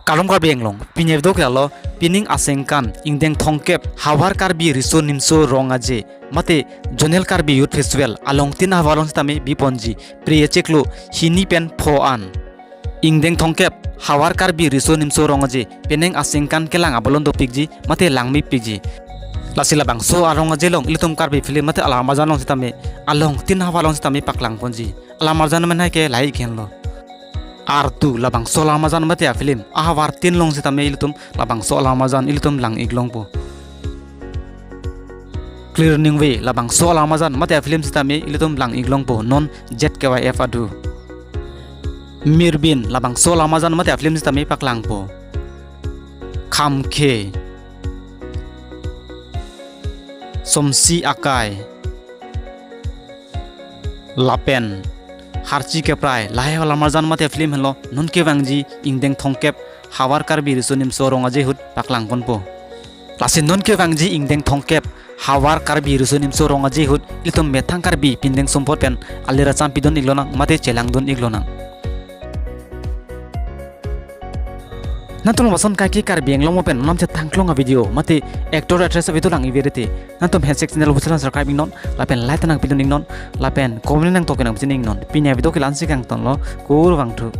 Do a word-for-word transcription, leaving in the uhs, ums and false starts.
Kardom Karbi Anglong, pini avideo ke lalo, pining asengkan, ingdeng thomkep, Havar Karbi Riso Nimso Rong Aje, mate Zonal Karbi Youth Festival, alongtin ahavar along sitame biponji, Phre achiklo hini pen pho an. Ingdeng thomkep, Havar Karbi Riso Nimso Rong Aje, pining asengkan kelang abolon dopikji, mate langmepikji. Lasi labangso arong aje along, ilitum Karbi film mate alam arjan along sitame, alongtin ahavar along sitame paklangponji. Alam arjan amen hai ke lahai henlo. Artu labangso alam arjan mate afilm ahavartin along sitame ilitum labangso alam arjan ilitum lang-ik longpo. Clear Ningve labangso alam arjan mate afilm sitame ilitum lang-ik longpo non Z K Y F adu. Mirbin labangso alam arjan mate afilm sitame paklangpo. Khamkhe, Somsi Akai, lapen Harchi Keprai, lahai alam arjan mate film henlo non kevangji ingdeng thomkep Havar Karbi Riso Nimso Rong Aje ahut paklangponpo. Lasi non kevangji ingdeng thomkep Havar Karbi Riso Nimso Rong Aje ahut ilitum methang Karbi pindeng sumpot pen alir acham pidun-ik lonang mate chelangdun-ik lonang. Nangtum lason kaike Karbi Anglong mo pen non chethan klong avideo mate actor actress avideo lang-ik virete, nangtum Handshake channel busilan subscribe-iknon, lapen like ta nangpidun-iknon, lapen comment nangtok nangpidun-iknon. Pini avideo ke la-ansi kangtonlo, kurvangthu.